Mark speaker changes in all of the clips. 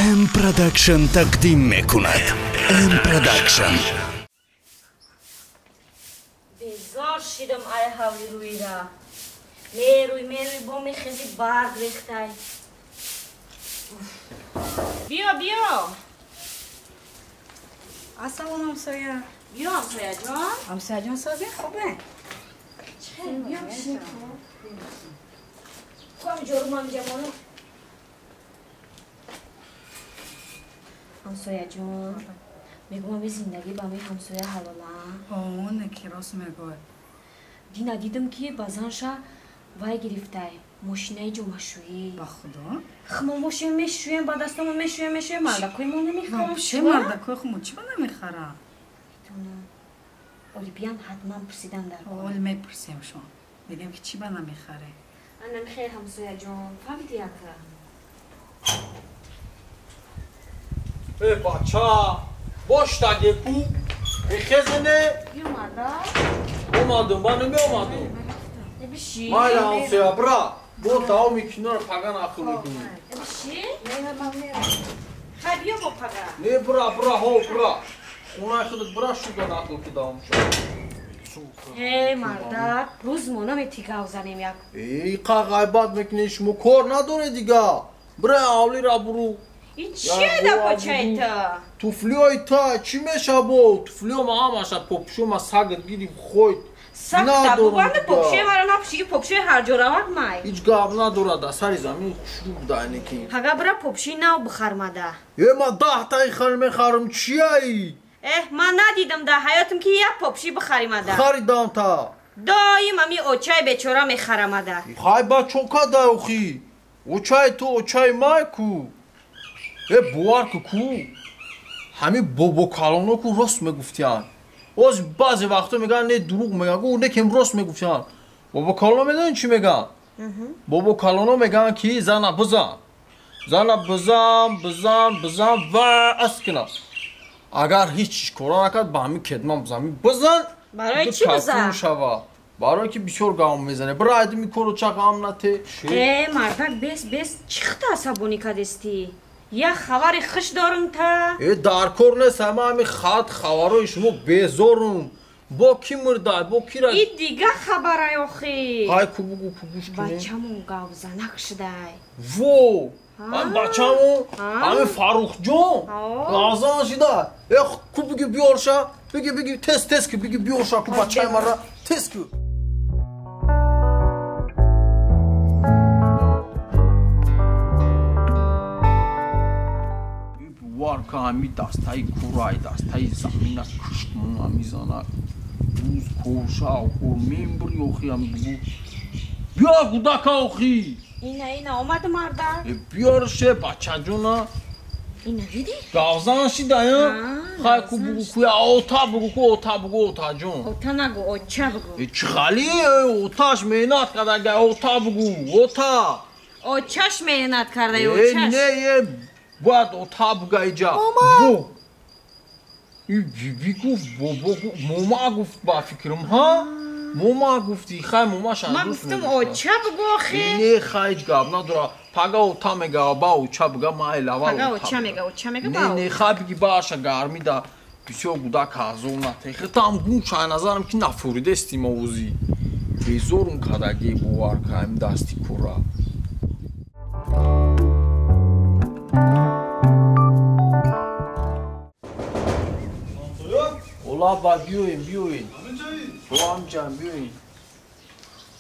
Speaker 1: М Production тақдим мекунад. М Production.
Speaker 2: Безор шидам ай ҳавли рӯира. Мерӯй, мерӯй, бо мехези барг рехтай. Биё, биё.
Speaker 3: Ассалом, ҳамсоя.
Speaker 2: Биё, ҳамсояҷон.
Speaker 3: Ҳамсояҷон, созин хубе?
Speaker 2: Биё, бишин. Кам ҷорумам ҷамону. Ҳамсояҷон, мегӯям и зиндагӣ ба ми ҳамсоя ҳалола.
Speaker 3: Оне ки рост мегӯяд.
Speaker 2: Дина дидам ки ба занша вай гирифтай мошинаи ҷомашӯӣ.
Speaker 3: Ба худо?
Speaker 2: Хмо мошин мешӯем, ба дастомо мешӯем, мешӯем, мардакои мо намехарам.
Speaker 3: Вообще мардакои хумо чӣ ба намехарам?
Speaker 2: Медонам. Оли биям ҳатман пурсидан дар кор.
Speaker 3: Оли мепурсем шон. Мегӯем ки чӣ ба намехаре?
Speaker 2: Ана мехер ҳамсояҷон, фаҳмиди яка?
Speaker 4: Э бача, бош тагеку, мехезене?
Speaker 2: Биё марда.
Speaker 4: Омадум, ба намеомадум.
Speaker 2: Биши.
Speaker 4: Майла ҳамсоя, бра. Бо давоми киноро пага нақл мекунӣ.
Speaker 2: Биши? Хай биё бо пага.
Speaker 4: Не, бра, бра, ҳо, бра. Хонаи худат бра шуда нақл ки давом шуд.
Speaker 2: Э, мардак, рӯз мо намети гав занем як.
Speaker 4: Э, қа ғайбат мекунӣ, шумо кор надоред дига. Бра, авлира буру.
Speaker 2: И чия да почай та?
Speaker 4: Туфлиои та, чӣ меша бо? Туфлио ма ҳамаша попшо ма сагат гирифт хойд.
Speaker 2: Сагта бубанда попшои маро напуши, попшои ҳар ҷо равад май.
Speaker 4: Ҳеҷ гап надорад, дар сари замин хушрӯ буда айне ки.
Speaker 2: Пага бира попшои нав бихармада.
Speaker 4: Э, ма даҳтаи хар мехарам, чияи?
Speaker 2: Эҳ, ман надидам дар ҳаётам ки як попши бихаримада.
Speaker 4: Харидам та.
Speaker 2: Доим ами очаи бечора мехарамада.
Speaker 4: Хай ба чо кадай охи? Очаи ту очаи май ку. Э, бовар ку ку. Ҳамин бобокалоно ку рост мегуфтиянд. Оз баъзе вақто мегӯянд не дурӯғ мегӯянд, гу не кем рост мегуфтиянд. Бобокалоно медонӣ чӣ мегӯянд? Бобокалоно мегӯянд ки зана бизан. Зана бизан, бизан, бизан ва ас кина. Агар ҳеҷ чиз кора накард, ба ҳамин кедман бизан. Бизан.
Speaker 2: Барои чӣ бизан?
Speaker 4: Шава. Барои ки бисёр гам мезане. Бира айдими кору чақ ам нате.
Speaker 2: Э, мардак, бес, бес, чӣ хата асабонӣ кадестӣ? Як хабари хуш дорум та.
Speaker 4: Э, дар кор нест, ҳама ҳами хат хабарои шумо безорум. Бо ки мурдай, бо кира?
Speaker 2: И дига хабарай охи.
Speaker 4: Ҳай ку бугу ку гӯш кунем.
Speaker 2: Бачамон гавзанак шудай.
Speaker 4: Во! Ҳам бачамон, ҳами Фаррухҷон гавзан шуда. Э, ку буги биёрша, биги биги тез тез ки биги биёрша ку бачаи мара тез ку. Варка ҳами дастаи курай, дастаи замина киштмона мизанад. Рӯз корша, охор мембури охи ҳами бугу. Биёр кӯдака охи!
Speaker 2: Ина, ина, омад марда.
Speaker 4: Э, биёрше бачаҷона.
Speaker 2: Ина дидӣ?
Speaker 4: Гавзан шида, я? Хай ку бугу ку, я ота бугу ку, ота бугу, отаҷон.
Speaker 2: Ота нагу, оча бугу.
Speaker 4: Э, чӣ хали? Оташ меҳнат карда, ота бугу, ота.
Speaker 2: Очаш меҳнат карда,
Speaker 4: Э,
Speaker 2: очаш.
Speaker 4: не, э, бояд ота буга иҷа. Во! И биби гуфт, бобо гуфт, мома гуфт ба фикрам, ҳа? Мома гуфти, хай момаша
Speaker 2: Ман гуфтам оча бугу охи.
Speaker 4: Не, хай ҳеҷ гап надора. Пага ота мега, ба оча буга, майла ава.
Speaker 2: Пага оча мега, оча мега,
Speaker 4: Не,
Speaker 2: ба.
Speaker 4: не, хай биги бааша гармӣ да бисёр гудак азоб нате. Хитам гум шай назарам ки нафуридестим овозӣ. Безорум кадаги бовар каем дасти кура. Ола ба биёем, биёем. Ҳамҷан биёем.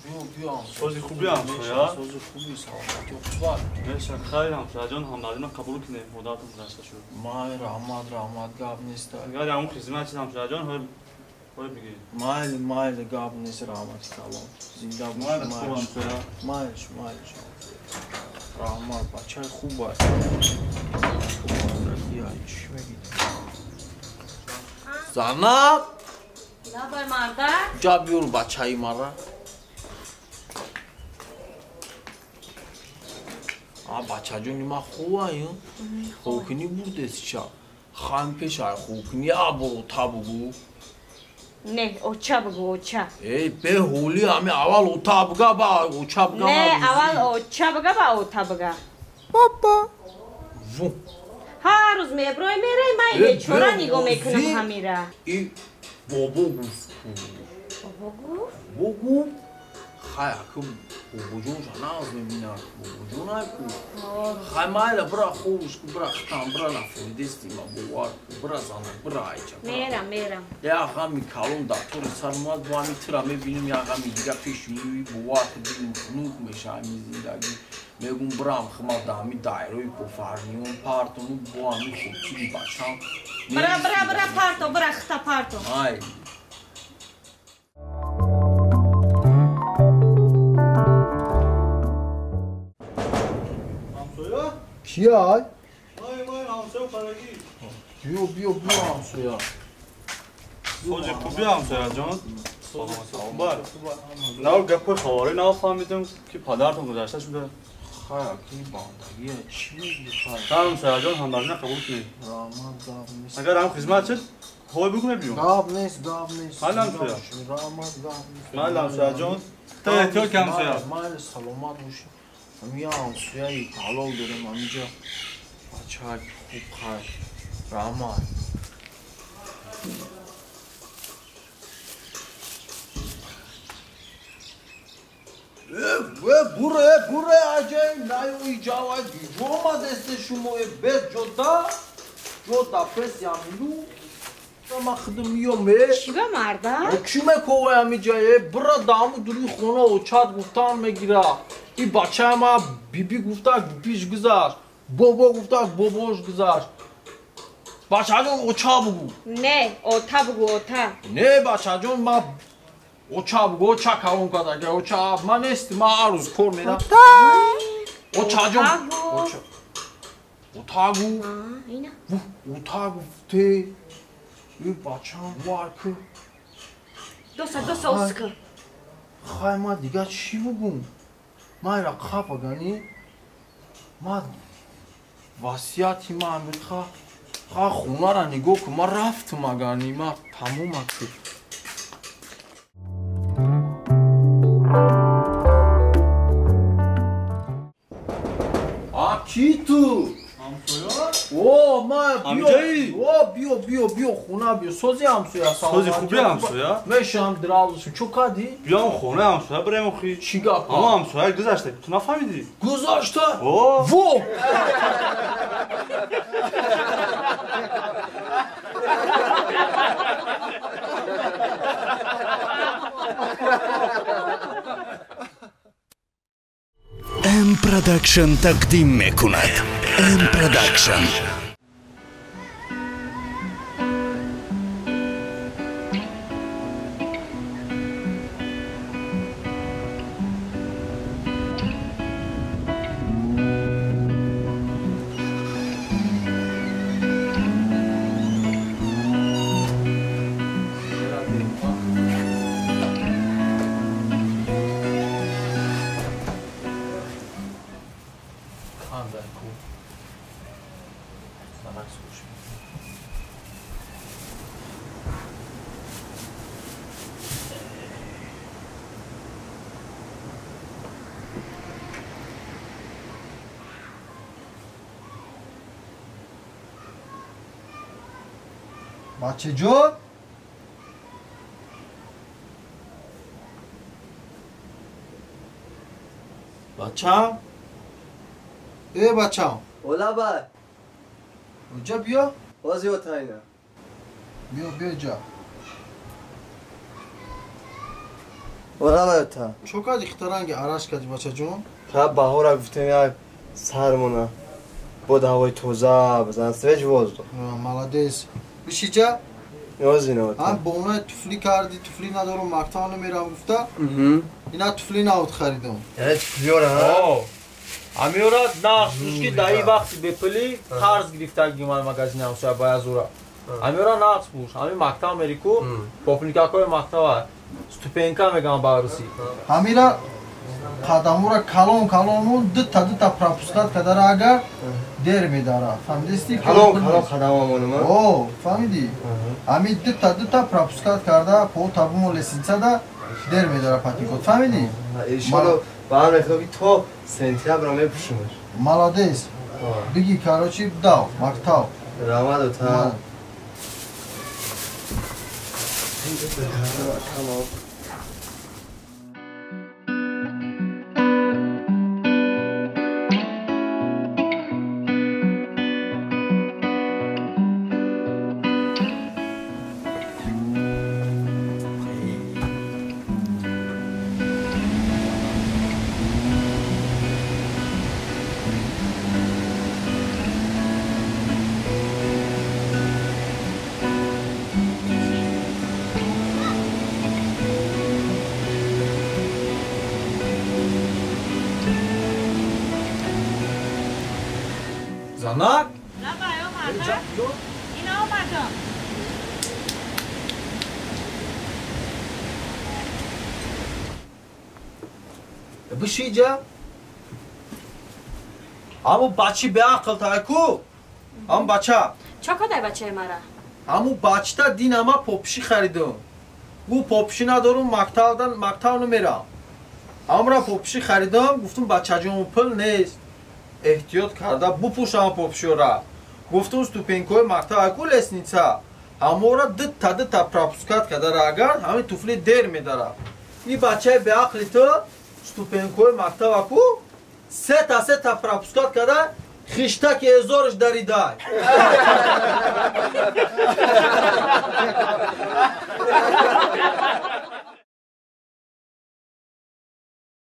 Speaker 4: Биё, биё.
Speaker 5: Сози хуби ҳамсоя?
Speaker 4: Сози хуби, саломатӣ хуб.
Speaker 5: Меша хайр ҳамсояҷон, ҳамдардино қабул кунем, муддатон гузашта шуд.
Speaker 4: Май раҳмат, раҳмат, гап нест.
Speaker 5: Агар ҳамон хизмат чиз ҳамсояҷон, ҳой ҳой бигиред.
Speaker 4: Майли, майли, гап нест, раҳмати калон. Зинда бош,
Speaker 5: Майли, хуб
Speaker 4: майлиш.
Speaker 5: ҳамсоя.
Speaker 4: Майлиш, майлиш. Раҳмат, бачаи хуб аст. Чӣ мегӣ? Занак,
Speaker 2: Лабай мардак.
Speaker 4: ҷа биёр бачаи мара. А бачаҷони ма хубаю? Хокинӣ бурдест ча? Хам пешай хокинӣ або ота бугу.
Speaker 2: Не, оча бугу, оча.
Speaker 4: Эй, беҳолӣ ҳами аввал ота буга, ба оча буга.
Speaker 2: Не, аввал оча буга, ба ота буга.
Speaker 4: Папа. Во.
Speaker 2: Ҳар рӯз меброй мерай, ман бечора нигоҳ мекунам ҳамира.
Speaker 4: И бобо гуфт.
Speaker 2: Бобо гуфт?
Speaker 4: Бобо гуфт. Хай, аку бобоҷон нағз мебинад. Бобоҷон айку. Хай майла бира ховуш ку, бира хитам, бира нафоидести ма бовар ку, бира занак, бира айча.
Speaker 2: Мерам, мерам.
Speaker 4: Я ғами калон дар тори сар омад, бо ҳами тира мебинем, я ғами дига пеш меои, бовар ку, дилм хунук меша ҳами зиндагӣ. Мегум бирам хима да ҳами дайрои кофарниён партону бо ҳами хотири бачам.
Speaker 2: Бира, бира, бира парто, бира хита парто.
Speaker 4: Ай. Кия?
Speaker 5: Май, май, ҳамсоя парагӣ.
Speaker 4: Биё, биё, биё ҳамсоя.
Speaker 5: Соҷи хуб биё ҳамсоя ҷон. Салом. Нав гапҳои хабарӣ нав фаҳмидам ки падаратон гузашта шуда.
Speaker 4: Хай, аки бандагия чӣ мегӯӣ хай?
Speaker 5: Ҳамсоя ҷон, ҳамдардина қабул кунед.
Speaker 4: Раҳмат, гап нест.
Speaker 5: Агар ҳам хизмат шуд, ҳой бигӯ мебиём.
Speaker 4: Гап нест, гап нест.
Speaker 5: Майли ҳамсоя.
Speaker 4: Раҳмат, гап нест.
Speaker 5: Майли ҳамсоя ҷон. Та эҳтиёт ки ҳамсоя.
Speaker 4: Майли, саломат бошӣ. Ҳамин ҳамсояи ҳалол дорем ҳаминҷа. Бачак хуб хай. Раҳмат. Буре, буре, аҷай, наёи ҷавай, ҷо омадесте шумо, бес ҷода, ҷода пес ямилу. Ма худам миём, э.
Speaker 2: Чӣ ба марда?
Speaker 4: Чӣ мековай ҳаминҷа, э? Бира даму дури хона очат гуфтан мегира. И бачаи ма биби гуфтак, бибиш гузашт. Бобо гуфтак, бобош гузашт. Бачаҷон, оча бугу.
Speaker 2: Не, ота бугу, ота.
Speaker 4: Не, бачаҷон, ма оча бугу, оча калон кардага, оча ма нест, ма ҳар рӯз кор мерам. Очаҷон, оча. Ота гу. Ота гуфте. И бачам вар ку.
Speaker 2: Доса, доса, оска.
Speaker 4: Хай, ма дига чӣ бугум? Ма ира қапа гани? Ма васияти ма амирха ха хонара нигоҳ кун, ма рафтум агани, ма тамом аку. А ки ту?
Speaker 5: Ҳамсоя?
Speaker 4: О, ма биё, о, биё, биё, биё хона биё. Сози ҳамсоя,
Speaker 5: сози хуби ҳамсоя?
Speaker 4: Мешам дравзу. Чо кардӣ?
Speaker 5: Биём хона ҳамсоя бирем охи.
Speaker 4: Чӣ гап?
Speaker 5: Ама ҳамсоя гузашта. Ту нафаҳмидӣ?
Speaker 4: Гузашта?
Speaker 5: О!
Speaker 4: Во!
Speaker 1: М Production тақдим мекунад. М Production.
Speaker 4: Бачаҷон? Бачам? Э, бачам.
Speaker 6: Ола бай.
Speaker 4: Оҷа биё.
Speaker 6: Ози отайна.
Speaker 4: Биё, биё ҷа.
Speaker 6: Ола бай ота.
Speaker 4: Чо кардӣ хитаранги араш кардӣ бачаҷон?
Speaker 6: Та баҳора гуфтем як сармона. Бод ҳавои тоза, базан свеж воздух.
Speaker 4: Молодец. Бишиҷа?
Speaker 6: Ёзина ота.
Speaker 4: Ҳам бона туфли кардӣ, туфли надорам, мактаб намерам гуфта. Ина туфли навд харидам.
Speaker 6: Яъне туфлиёра, ҳа?
Speaker 4: Амиёра нақш ки дар ин вақти бепулӣ қарз гирифтагӣ ман магазини ҳамсоя Баязура. Амиёра нақш буш. Ҳамин мактаб мери ку, попникакҳои мактаба, ступенька мегӯям ба русӣ.
Speaker 7: Ҳамира қадамура калон калонмон дута дута пропускат кадара агар дер медара. Фаҳмидисти?
Speaker 6: Калон калон қадамамонум.
Speaker 7: О, фаҳмидӣ? Ҳамин дута дута пропускат карда по табумо лесинсада дер медара патикот. Фаҳмидӣ?
Speaker 6: Иншолло ба ҳам мехоҳам ки то сентябрро мепӯшимаш.
Speaker 7: Молодец. Биги, короче, дав, мактаб.
Speaker 6: Раҳмат, ота.
Speaker 4: Занак?
Speaker 2: Лабай, омадам. Ина омадам.
Speaker 4: Бишиҷа. Ҳамун бачи беақл тайку. Ҳамун бача.
Speaker 2: Чо кадай бачаи мара?
Speaker 4: Ҳамун бачта динама попши харидум. Гу попши надорум, мактабдан мактаб намерам. Ҳамра попши харидам, гуфтум бачаҷон пул нест. Эҳтиёт карда бупӯшам попшиёра. Гуфтум ступенькои мактаб аку лестница. Ҳамора дитта дитта пропускат кардара агар ҳамин туфли дер медара. И бачаи беақли ту ступенькои мактаб аку сета сета пропускат карда хиштаки эзориш даридай.